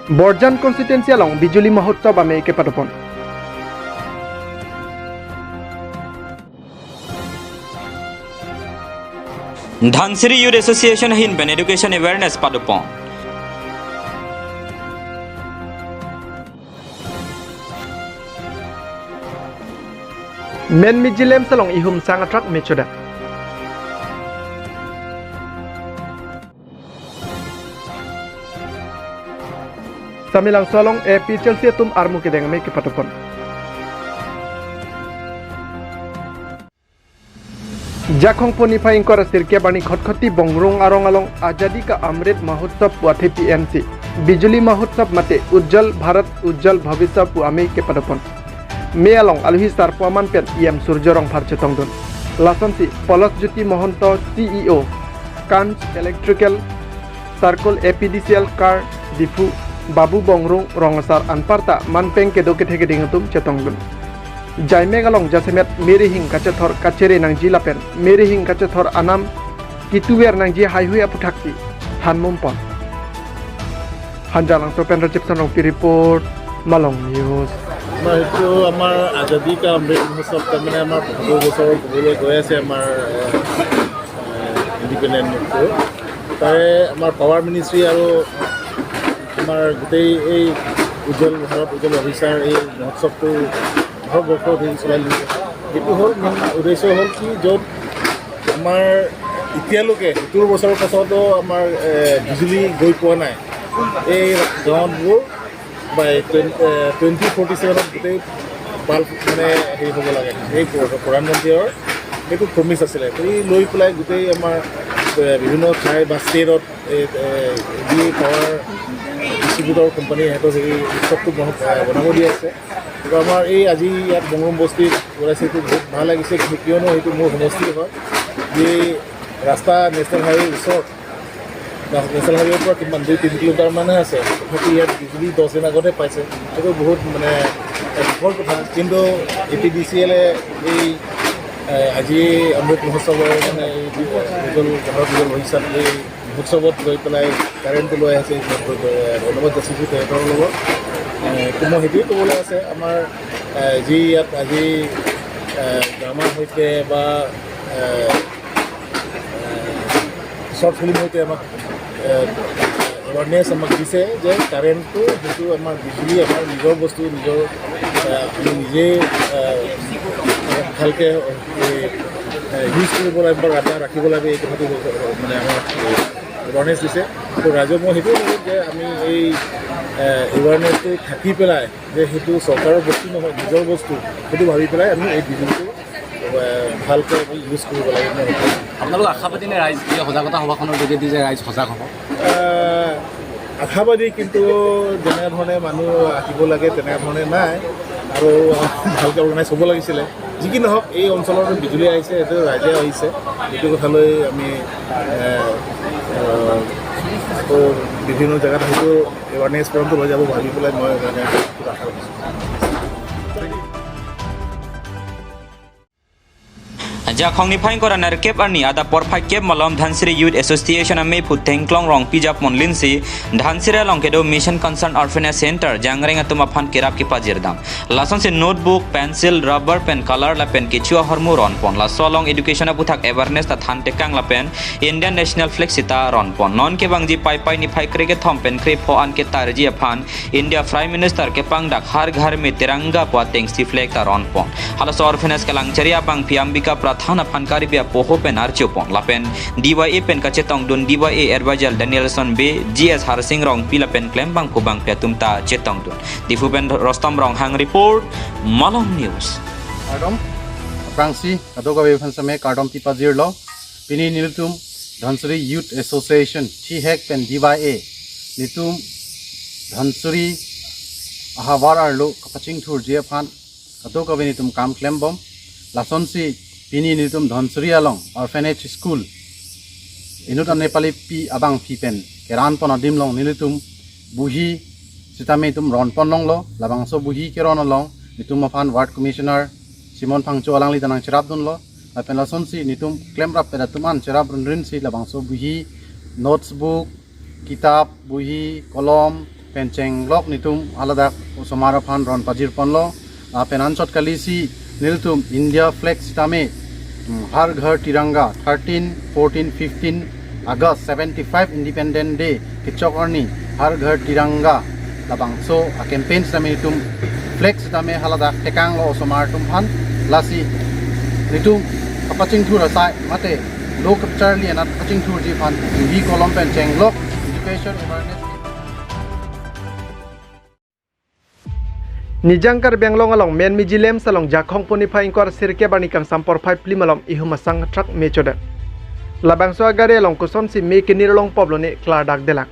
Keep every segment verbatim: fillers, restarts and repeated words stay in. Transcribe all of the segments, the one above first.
Borjan constituency along Bijuli Mahotsav amei kepadopon. Dhansiri Youth Association ahin pen education awareness padopon. Men Mijilem along ihum sang atrak mechoda. Samelangso along A P H L C atum armu kedeng amei kepadopon. Jakhong pon niphai ingkoi ra sirkep arni Khatkhati Bongrung arong along Azadi Ka Amrit Mahotsav pu athepi ensi Bijuli Mahotsav mate Ujjwal Bharat Ujjwal Bhavishyah pu amei kepadopon. Mei along aluhi sarpo aman pen E M Surjya Rongphar chetongdun. Lasonsi Palash Jyoti Mahanta, C E O, Kanch Electrical Circle A P D C L Kar Diphu, Babu Bongrung rong asar anparta manpeng kedo kethe keding atum chetongdun. Jaimek along jasemet merihing kachethor kachere nangji lapen merihing kachethor anam kituver nangji haihui aphuthaksi thanmumpon. Hanjanglangso pen Rajib Sanrongpi report, Malong News. আমাৰ এইটো আমাৰ আজাদী কা অমৃত মহোৎসৱ, তাৰমানে আমাৰ সত্তৰ বছৰ হ'বলৈ গৈ আছে আমাৰ, এ, এ, ইণ্ডিপেণ্ডেণ্ট মুভটো। তাৰে আমাৰ পাৱাৰ মিনিষ্ট্ৰী আৰু আমাৰ গোটেই এই উজ্জ্বল ভাৰত উজ্জ্বল অভিযান, এই মহোৎসৱটো ভাৰতবৰ্ষত হেৰি চলাই দিছে। এইটো হ'ল মেইন উদ্দেশ্য হ'ল কি, য'ত আমাৰ এতিয়ালৈকে সত্তৰ বছৰৰ পাছতো আমাৰ, এ, বিজুলী গৈ পোৱা নাই। এই গাঁৱতবোৰ by twenty, uh, twenty forty ছেভেনত গোটেই বাল্ব মানে হেৰি হ'ব লাগে। এই প্ৰ-, প্ৰধানমন্ত্ৰীৰ এইটো প্ৰমিছ আছিলে। এই লৈ পেলাই গোটেই আমাৰ, এ, বিভিন্ন ঠাই বা ষ্টেটত এই, এ, যি পাৱাৰ ডিষ্ট্ৰিবিউটৰ কোম্পানী সিহঁতৰ হেৰি উৎসৱটো বনাব, এ, বনাব দি আছে। গতিকে আমাৰ এই আজি ইয়াত বংগম বস্তিত ওলাইছে, এইটো বহুত ভাল লাগিছে। কিন্তু কিয়নো সেইটো মোৰ সমষ্টি হয়, যি ৰাস্তা নেশ্যনেল হাইৱেৰ ওচৰত, নেশ্যনেল হাইৱেৰ পৰা কিমান দুই তিনি কিলোমিটাৰ মানে আছে, তথাপি ইয়াত বিজুলী দহ দিন আগতে পাইছে। সেইটো বহুত মানে এক দুখৰ কথা। কিন্তু এ পি ডি চি এলে এই, এ, আজি অমৃত মহোৎসৱৰ মানে এই উজ্জ্বল ভাৰত উজ্জ্বল ভৱিষ্যত এই মহোৎসৱত গৈ পেলাই কাৰেণ্টটো লৈ আহিছে। ধন্যবাদ যাচিছোঁ তেখেতৰ লগত। এ, তো মই সেইটোৱে ক'বলৈ আছে, আমাৰ, এ, যি ইয়াত আজি, এ, ড্ৰামাৰ সৈতে বা, এ, শ্বৰ্ট ফিল্ম সৈতে আমাক, এ, এৱাৰনেছ আমাক দিছে যে কাৰেণ্টটো যিটো আমাৰ বিজুলী আমাৰ নিজৰ বস্তু, নিজৰ, এ, আমি নিজে, এ, ভালকে, এ, এ, ইউজ কৰিব লাগে বা ৰাখা ৰাখিব লাগে, এই কথাটো মানে আমাক এৱাৰনেছ দিছে। তো ৰাইজক মই সেইটোৱে ক'লোঁ যে আমি এই, এ, এৱাৰনেছটো থাকি পেলাই যে সেইটো চৰকাৰৰ বস্তু নহয়, নিজৰ বস্তু, সেইটো ভাবি পেলাই আমি এই বিজুলীটো, এ, ভালকৈ আমি ইউজ কৰিব লাগে, মই সেইটোৱে। আপোনালোক আশাবাদী নে ৰাইজ, এই সজাগতা সভাখনৰ যোগেদি যে ৰাইজ সজাগ হ'ব? এ, আশাবাদী, কিন্তু যেনেধৰণে মানুহ আহিব লাগে তেনেধৰণে নাই, আৰু ভালকৈ অৰ্গেনাইজ হ'ব লাগিছিলে। যি কি নহওক, এই অঞ্চলৰ বিজুলী আহিছে, এইটো ৰাইজে আহিছে, এইটো কথালৈ আমি, এ, এ, আকৌ বিভিন্ন জেগাত হয়তো এৱাৰনেছ প্ৰগ্ৰামটো লৈ যাব ভাবি পেলাই মই মানে বহুত আশা ৰাখিছোঁ। Jakhong niphai ingkoi ra nerkep arni adap porphai kep malom Dhansiri Youth Association amei aphu Thengklong Rongpi Japmonlinsi Dhansiri along kedo Mission Concern Orphanage Center jangreng atum aphan kerap kepajirdam. Lasonsi notebook, pencil, rubber pen color lapen kecho ahormu ronpon. Laso along education aputhak awareness ta thantekang lapen Indian National Flag sita ronpon. Non kevangji Paipai niphai krekethom pen krepho an ketarji aphan India Prime Minister kepangdak Har Ghar Mein Tiranga pu atengsi flag ta ronpon. Halaso orphanage kelangchari abangpi Ambika Pradhan aphan Karbi apoho pen archopon. Lapen D Y A pen kachetongdun D Y A advisor Danielson Bey, G S Harsing Rongpi lapen klembangpo bangpi atum ta chetongdun. Diphu pen Rostom Ronghang report, Malong News. Kardom, aphrangsi kadokave aphan seme kardom pipajirlo. Pini nelitum Dhansiri Youth Association, thihek pen D Y A, nelitum Dhansiri ahavar arlo kapachingthurji aphan kadokave nelitum kam klembom. Lasonsi pini nelitum Dhansiri along Orphanage School inut an Nepalipi abangpi pen keranpon adim along nelitum buhi sitame itum ronpon longlo. Labangso buhi keron along nelitum aphan Ward Commissioner Simon Phangcho alangli ta nangcherapdunlo. Lapen lasonsi nelitum klemrap pen atum an cherap runrinsi labangso buhi, notes book, kitab, buhi, kolom, pen chenglok netum haladak osomar aphan ron pajirponlo. Lapen anchot kalisi nelitum India flag sitame, mm, Har Ghar Tiranga thirteen, fourteen, fifteen August, seventy-five Independence Day kechok arni Har Ghar Tiranga labangso a-campaign sitame netum flag sitame haladak tekanglo osomar atum aphan. Lasi netum kapachingthur asai mate lo kapacharli anat pachingthurji aphan bhi kolom pen chenglok education awareness. Nijang Karbi Anglong along Menmiji LAMPS along Jakhong Poniphai ingkoi ra sirkep arni kangsam porphai phli malom ihum asang trak me chodet. Labangso agari along kosonsi me kenir longpoplo ne klardak delang.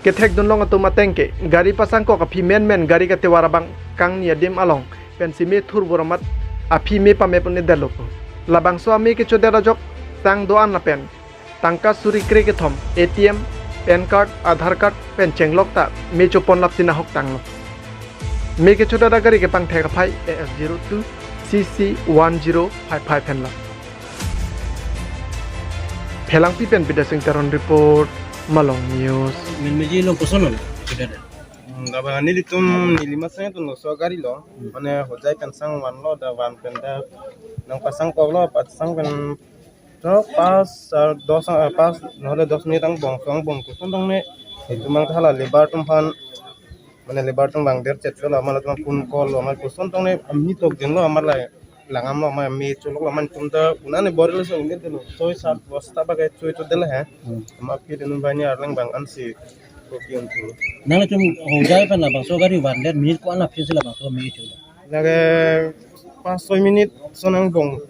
Kethekdun long atum ateng ke gari pasangkok aphi menmen gari katevar abang kangni adim along pensi me thurvor amat aphi me pamep un-edetlo pu. Labangso ame kechodet ajok sang do-an lapen tangka suri kre kethom, A T M, PAN card, Aadhaar card pen chenglok ta me choponlapsi nahok tanglo. Me kechodet agari kepangthek aphai A S zero two C C one zero five five henlo. Phelangpi pen Bidya Singh Teron report, Malong News. Menmiji along koson lo, sudah ada. Hmm, labang nelitum neli masang atum lo so gari lo. Hmm. Mane Hojai pen sang vanlo, da van pen da nangpasangkoklo, pasang pen to pas, ah, dos, ah, pas, nohole dos minit angbong, so angbong koson tong ne. Itum mang hala labour atum aphan, mane labour atum vangder chetlo, amat atum phone call lo, amat koson tong ne, amni tokdinlo, amat la langdamlo, amat me choloklo, amat netum ta una ne borel so un-edetlo, soi sat bosta bagai choi chodetlo he. Hmm. Amat aphi denu bani arleng bang ansi kopi untu. Nangtum Hojai pen labangso gari vandet minit ko-an aphi si labangso me cho? Lake pas soi minit ason angbong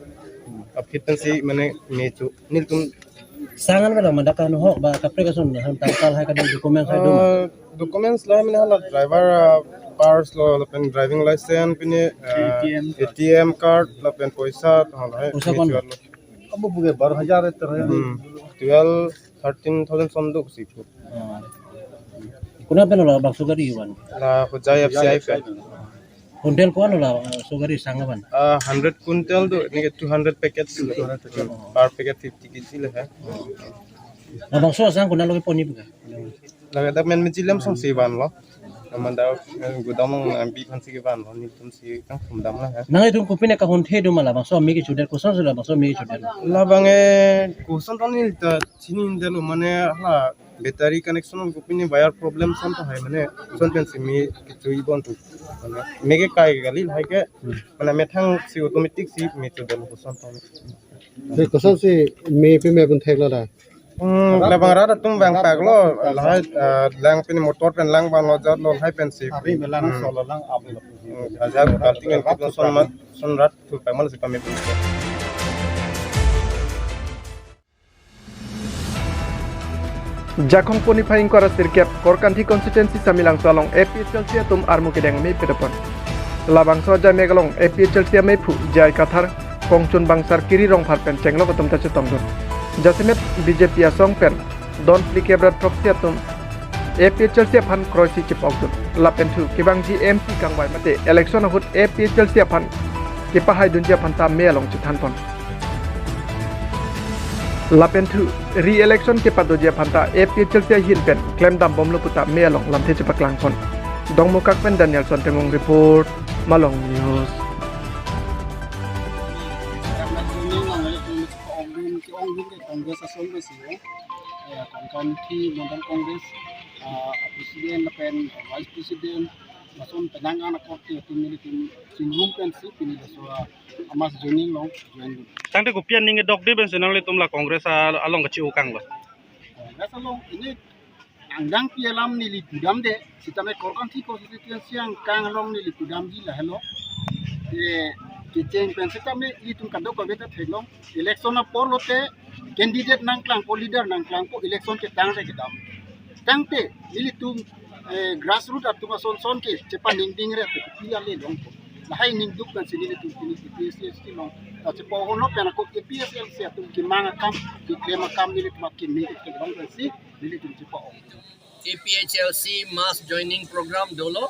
aphi pensi mane me cho. Nelitum sang an vela mada kan ho ba kaprek ason ne han tangka lahai ka document hai do ma? Ah, documents lahai mane hala driver, ah, pass lo, lapen driving license, pine, ah, A T M card. A T M card, lapen poisa, to lahai. Poisa me kon? Chuat lo. Abo puke bar hajar, ter hajar. Hmm. Twelve, thirteen thousand ason do si pu. Ah. Konat pen labangso gari van? La Hojai F C I pen. Quintal ko-an lo la, eh, so gari sang aban? Ah, hundred quintal do, neke two hundred packets lo. Two hundred packet. Per packet fifty K G lo he. Labangso asang konat lo kepon-i pu ke? Lake dak Menmiji LAMPS alongsi vanlo. Amat dak, eh, godown along ambi aphansi kevanlo, nelitumsi kangthum damlo he. Nanglitum kopine kahon the do ma labangso me kechodet, kosonsi labangso me kechodet? Labang, eh, koson tong neli ta chini-un-edetlo, mane hala battery connection kopine wire problem ason tahai, mane ason pensi me kechui bon tu. Mane me ke kai kali lahai ke, hmm, mane methang si automatic si me chodetlo koson tong. Te kosonsi me pamep un theklo da? Hmm, labang rat atum vangpaklo, lahai, ah, lang pine motor pen lang vanlo jatlo lahai pensi. Ari melang, hmm, solo lang ap lo. Hmm, hajar balting en kit ason ma, ason rat thurpaklo si pamep un. Jakhong Poniphai ingkoi ra sirkep Korkanthi constituency Samelangso along A P H L C atum armu kedeng me pedopon. Labangso ajai mek along A P H L C amephu J I Kathar, Kongchun Bangsar, Kiri Rongphar pen chenglok atum ta chetongdun. Jasemet B J P asong pen don phlikep ra throksi atum A P H L C aphan kroisi chepokdun. Lapen thu kevangji M P kangvai mate election ahut A P H L C aphan kepahaidunji aphan ta me along chethanpon. Lapen thu re-election kepadoji aphan ta A P H L C ahin pen klemdambomlo pu ta me along lamthe chepaklangpon. Dongmukak pen Danielson Timung report, Malong News. Congress asong ke si, eh, Korkanthi Mandal Congress, ah, president lapen vice president, lason penang anak korte atum nelitum chingrum pensi pini laso, ah, mass joining along join dun. Tangte kopi aning kedokde pensi nanglitum la Congress a-, along kachi-o kanglo? Congress along pini angdeng pi alam neli pudamde, sitame Korkanthi constituency angkang along neli pudamji lahelo. Eh, kecheng pen sitame itum kadokave ta theklong. Election apor lote candidate nangklangpo, leader nangklangpo, election ketang re kedam. Tangte nelitum, eh, grassroot atum ason son ke chepaningding re pe pi ale longpo. Lahai ningduk pensi nelitum pini A P H L C along ta chepa-onlo pen ako A P H L C atum kemang akam, keklem akam nelitum akimi kelong pensi nelitum chepa-o. A P H L C mass joining program dolo,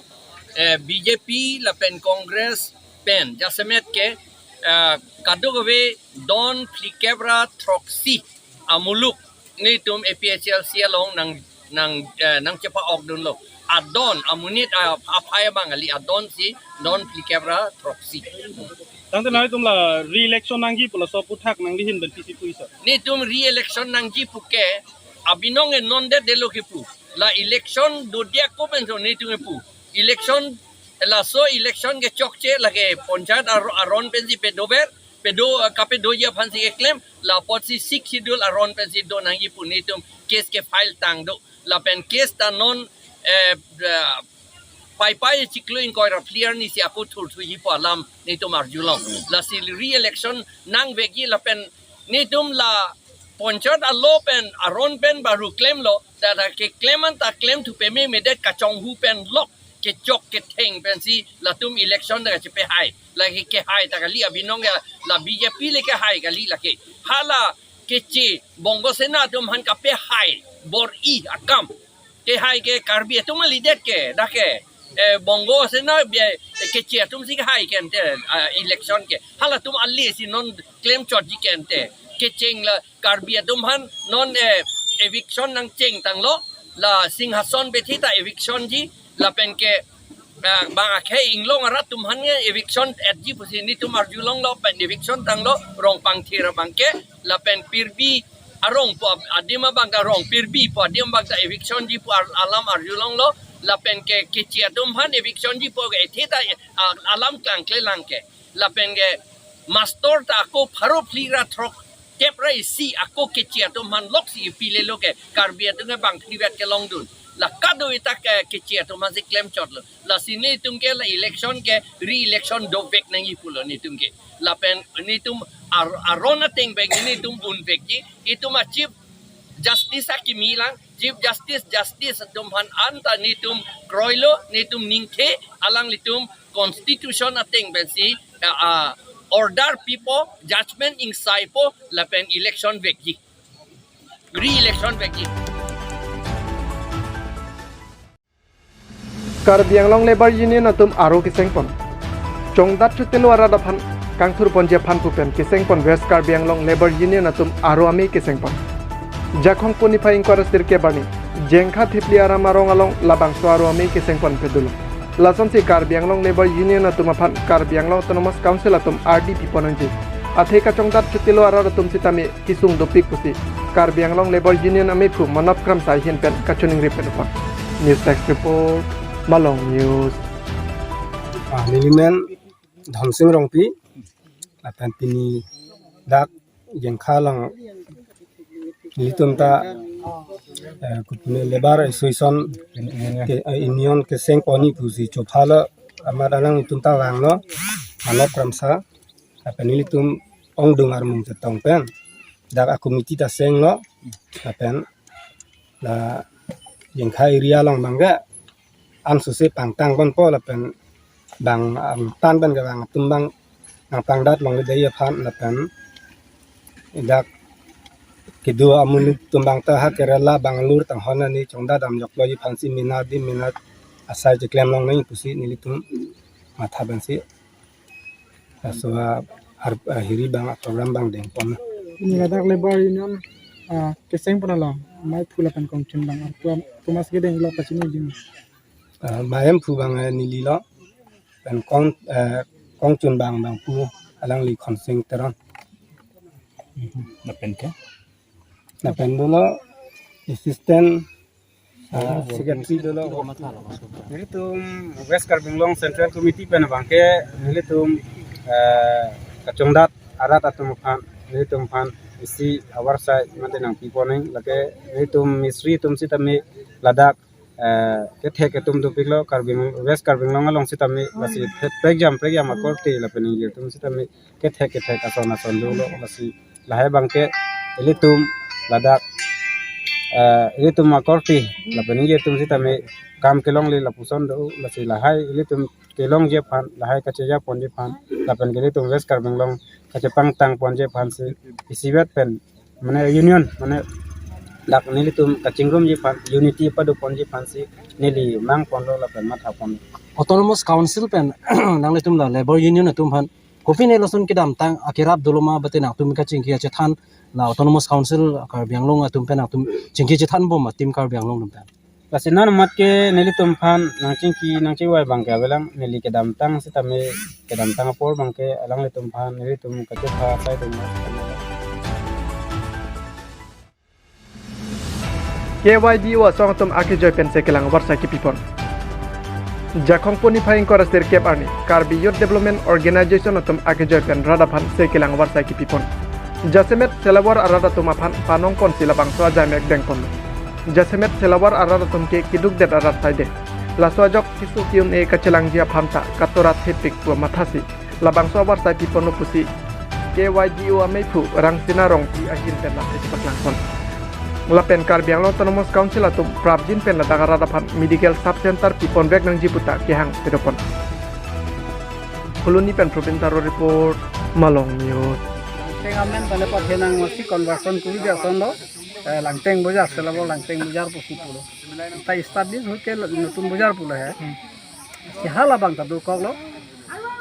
eh, B J P lapen Congress pen jasemet ke, eh, kadokave don phlikep ra throksi amuluk nelitum A P H L C along nang, nang, eh, nangchepa-okdunlo. adon, amonit a-, aphai abang kali, adon si don phlikep ra throksi. Tangte nanglitum la re-election nangji pu laso aphuthak nangli ahin pen pisi pu, sir? Netum re-election nangji puke abinong ke non det detlo kipu. La election dodiya ko penso netum kipu. Election, laso election kechokche lake panchayat ar-, aron pensi pedover, pedo, eh, kapedoji aphansi keklem, la apotsi Sixth Schedule aron pensi do nangji pu netum case ke-file tang do. Lapen case ta non, eh, eh, Paipai chiklo ingkoi ra phli arni si ako thurthuji pu alam netum arjulong. Lasi re-election nangvekji lapen netum la panchayat alo pen aron pen baru klemlo, ta ta keklem anta klemthu pememedet kachonghu pen lok kechok ketheng pensi latum election ta kachepehai. Lake kehai ta kali abinong ke la B J P le kehai kali lake. Hala keche Bongo Sena atum aphan kapehai bor-i akam. Kehai ke Karbi atum kalidet ke, dak ke, eh, Bongo Sena bia keche atum si kehai ke ante, ah, election ke. Halatum ale si non klemchotji ke ante. Kecheng la Karbi atum aphan non, eh, eviction nangcheng tanglo, la Singhason bethi ta eviction ji, lapen ke, ah, bang akhei inglong arat atum aphan ke eviction etji pusi netum arjulonglo, pen eviction tanglo, Rongpangthir abang ke, lapen Pirbi arong pu ab-, adim abang ta, Rong Pirbi pu adim abang ta eviction ji pu ar-, alam arjulonglo, lapen ke keche atum aphan eviction ji pu ke ethe ta, ah, alam klangklelang ke. Lapen ke master ta ako pharo phli ra throkkep ra isi ako keche atum aphan loksi pilelo ke Karbi atum ke bang phlivet kelongdun. La kadokave ta ke keche atum aphansi klemchotlo. Lasi netum ke la election ke re-election dovek nangji pulo netum ke. Lapen netum ar-, aron ateng bek netum unvekji, itum a-Chief Justice akimi lang, Chief Justice, Justice atum aphan anta netum kroilo, netum ningthe, alanglitum constitution ateng pensi, ah, ah, order pipo, judgment ingsaipo, lapen election vekji. Re-election vekji. Karbi Anglong Labour Union atum aro kesengpon. Chongdat chutilo arat aphan kangthurponji aphan pu pen kesengpon West Karbi Anglong Labour Union atum aro amei kesengpon. Jakhong pu niphai ingkoi ra sirkep arni Jengkha Thipli Aram arong along labangso aro amei kesengpon pedolo. Lasonsi Karbi Anglong Labour Union atum aphan Karbi Anglong Autonomous Council atum ardi piponangji. Athe kachongdat chutilo arat atum sitame kesung dopik pusi Karbi Anglong Labour Union amephu Manab Kramsa ahin pen kachiningri pen upang. News Desk Report, Malong News. Ah, nelimen Dhonsing Rongpi, lapen pini dak Jengkha along nelitum ta, eh, kopine Labour Association ke, eh, Union kesengponji pusi chophalo, amat alanglitum ta vanglo, Manab Kramsa, lapen nelitum ongdung armung chetong pen dak a-committee ta senglo, lapen la Jengkha area along abang ke ansose pangtang ponpo, lapen bang, um, tan pen ke bang atum abang nangpangdat longle dei aphan, lapen dak kedo amonit atum abang ta ha Kerala, Bangalore tanghon ani chongdat damjokloji aphansi mena di mena asai cheklem longnang pusi nelitum matha pensi laso a-, ar-, ahiri abang a-program abang dengpon. Pini ladak Labour Union, ah, kesengpon along amei phu lapen kongchun abang arpu komatsi kedenglo pachiniji. Ah, amei phu abang, eh, nelilo, pen kong, eh, kongchun abang abang pu alangli Khonsing Teron. Lapen ke? Lapen dolo assistant, ah, secretary dolo. Nelitum West Karbi Anglong Central Committee pen abang ke nelitum, eh, kachongdat arat atum aphan, nelitum aphan isi avarsai mate nangpiponang, lake nelitum mistri atum sitame ladak, eh, kethek atum dopiklo, Karbi Anglong, West Karbi Anglong along sitame lasi prekjam prekjam akorte lapen ingjir atum sitame kethek kethek ason ason dolo, lasi lahai abang ke ilitum ladak, eh, ilitum akorte lapen ingjir atum sitame kam kelongle lapuson do, lasi lahai ilitum kelongji aphan, lahai kachejaponji aphan, lapen ke ilitum West Karbi Anglong kachepangtangponji aphansi isivet pen mane union, mane dak nelitum kachingrumji aphan, unity padoponji aphansi neli mangponlo lapen mathaponlo. Autonomous Council pen nanglitum la Labour Union atum aphan kopine lason kedamtang akerap dolo ma, mate nangtum kachingki kachethan, la Autonomous Council Karbi Anglong atum pen nangtum chingki chethan bom ma Team Karbi Anglong atum pen? Lasi non amat ke nelitum aphan nangchingki nangchingvai abang ke avelang, neli kedamtang sitame, kedamtang apor abang ke alanglitum aphan nelitum kachepha asai dun. K Y D O asong atum akejoi pensi kelang avarsai kipipon. Jakhong pu niphai ingkoi ra sirkep arni Karbi Youth Development Organization atum akejoi pen rat aphan si kelang avarsai kipipon. Jasemet selavar arat atum aphan panong ponsi labangso ajaimek dengpon. Jasemet selavar arat atum ke keduk det arat saide. Laso ajok keso ke-un-e kachelangji aphan ta katora thepik pu mathasi labangso avarsai piponlo pusi K Y D O ameiphu Rangsina Rongpi ahin pen lapen paklangpon. Lapen Karbi Anglong Autonomous Council atum prapjin pen ladak arat aphan medical sub center pipon vek nangji puta kehang pedopon. Phuloni pen Probin Taro report, Malong News. Langteng amen pale pathenang masi conversion kuri dia ason lo. Eh, Langteng Bojar, selavar Langteng Bojar pusi pulo. Ta establish hoike notun bojar pulo he. Si halabang ta dokoklo.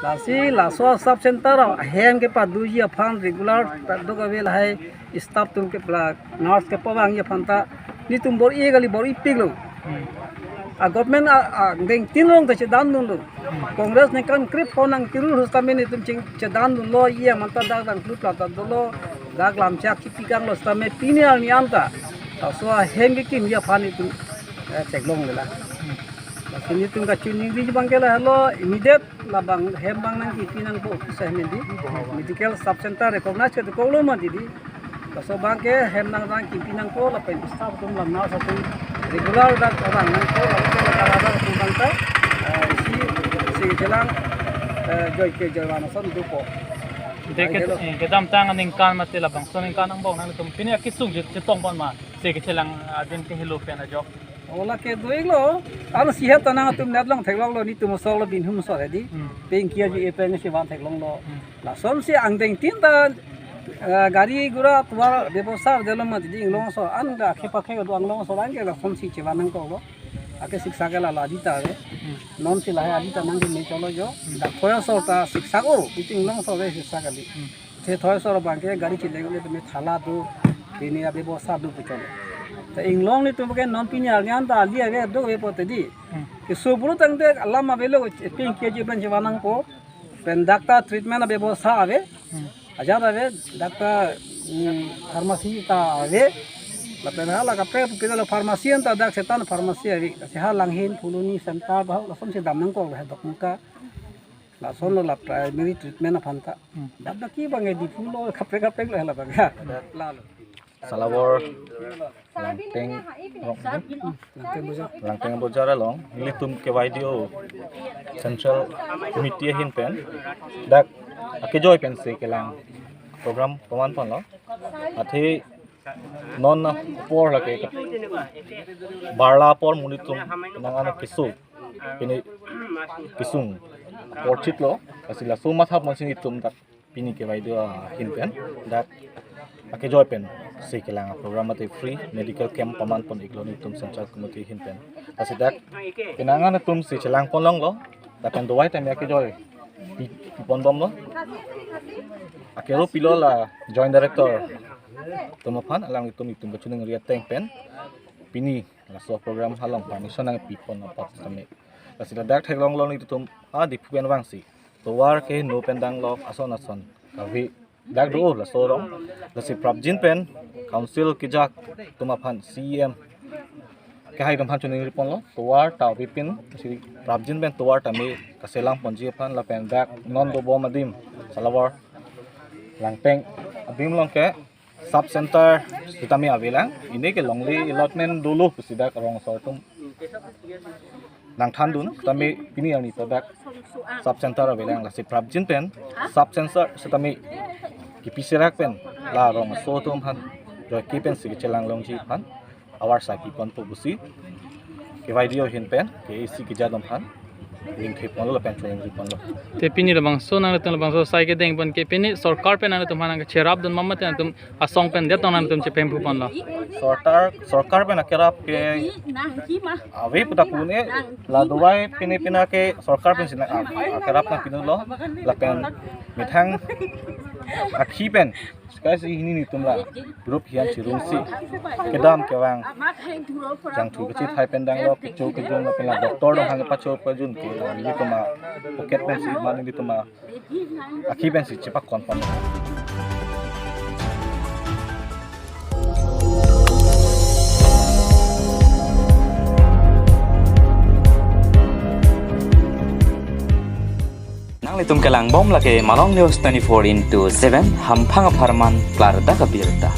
Lasi laso sub center ahem kepadoji aphan regular ta dok ave lahai staff atum ke pla nurse kepavangji aphan ta nelitum bor-i kali, bor-ipiklo. A government a, a angdengtin along ta chedandunlo. Congress ningkan krepho nangkirur sitame nelitum ching chedandunlo, iya manta dak dang klu pla ta dolo, dak lamchak kipikanglo sitame pini arni anta laso ahem kekimji aphan nelitum, eh, theklonglela. Lasi nelitum kachiningri abang ke lahelo, immediate labang hem abang nangkipi nangpo office ahem di. Medical sub center recognize ke dokoklo mati di. Laso abang ke hem nang nangkipi nangpo lapen staff atum lam nurse atum regular dak vang nangpo lapen dak dak atum abang ta, eh, isi, isi chelang, eh, joi kejoi van ason dopo. Deke, eh, kedamtang aningkan mate labangso aningkan angbong nangtum pini akesung chetongpon ma, si kechelang adin kehelo pen ajok. Ola ke doiklo, aro sihat tanang atum netlong theklonglo, nelitum osoklo binhum osok hedi. Hmm. Pengki aji epeng si van theklonglo. Hmm. Lasonsi angdengtin ta, eh, gari gura tovar bebosta delo mati di inglong so, an ga akhepakhe do inglong so, an ke lasonsi chevan nangkoklo. Ake siksa ke lala adita ave. Hmm. Nonsi lahai adita nangkeme cholo jo. Hmm. Dak thoi asor ta siksa ko, iti inglong so ave siksa kali. Hmm. Te thoi asor abang ke gari chileng le tumi thala do, pini abebosta do pu cholo. Ta inglong nelitum ke non pini arni anta ali ave do ave pote di. Hmm. Keso bulu tangte alam avelo, pengki aji pen chevan nangpo. Pen dak ta treatment abebosta ave. Hmm. Ajat ave dak ta, mm, pharmacy ta ave. Lapen hala kaprek pu pidalo pharmacy anta dak setan pharmacy ave. Si ha Langhin, Phuloni, Semta, Bahok lasonsi dam nangkok he dok muka. Lasonlo la primary treatment aphan ta. Hmm. Dak dak ke abang ke Diphu lo kaprek kaprek lo hala abang ke. Lalo. Selavar Langteng Rong, Langteng Bojar. Langteng Bojar along nelitum K Y D O Central Committee ahin pen dak akejoi pensi kelang program paman ponlo. Athe non apor lake barla apor monit atum nang ano keso pini kesung apor chitlo, lasi laso mathaponsi nelitum dak pini K Y D O ahin pen dak akejoi pensi kelang program mate free medical camp paman pon-iklo nelitum Central Committee ahin pen. Lasi dak penang an atumsi chelang ponlonglo, lapen dovai tame akejoi pi, piponbomlo. Akero pilo la Joint Director atum aphan, alanglitum itum kachiningri ateng pen pini laso program along permission nangpipon apot tame. Lasi ladak theklonglo nelitum a Diphu pen vangsi tovar ke no pen danglok ason ason kave dak do laso arong. Lasi prapjin pen council kejak atum aphan, C E M kehai atum aphan chiningri ponlo, tovar ta avepin, lasi prapjin pen tovar tame kaselang ponji aphan lapen dak non dobom adim, selavar Langteng adim along ke sub center sitame avelang, pini ke longle allotment dolo pusi dak rong asor atum nangthandun, tame pini arni ta dak sub center avelang, lasi prapjin pen sub center sitame kipi serak pen la rong aso atum aphan joike pensi kechelang longji aphan avarsai piponpo pusi K Y D O ahin pen K A C kejadom aphan ringkhe ponlo lapen choningri ponlo. Te pini labangso nangtum labangso sai kedengpon ke pini sorkar pen nangtum aphan nangcherapdun ma mate nangtum asong pen det tong nangtum chepemphu ponlo? Sorkar, sorkar pen akerap ke ave puta pu-un-e, la dovai pini pina ke sorkar pensi nang a, akerap nangpinulo lapen methang akhi pen Guys, ini nelitum la group hian chirungsi kedam kevang jangthu kachethai pen dang lo, kecho kejun lo, pen la doctor dong hang pacho pajun ke, nelitum apocket pensi, mane nelitum akhi pensi chepakon pon. Nanglitum kelangbom lake Malong News twenty-four into seven, hamphang apharman klardak abirta.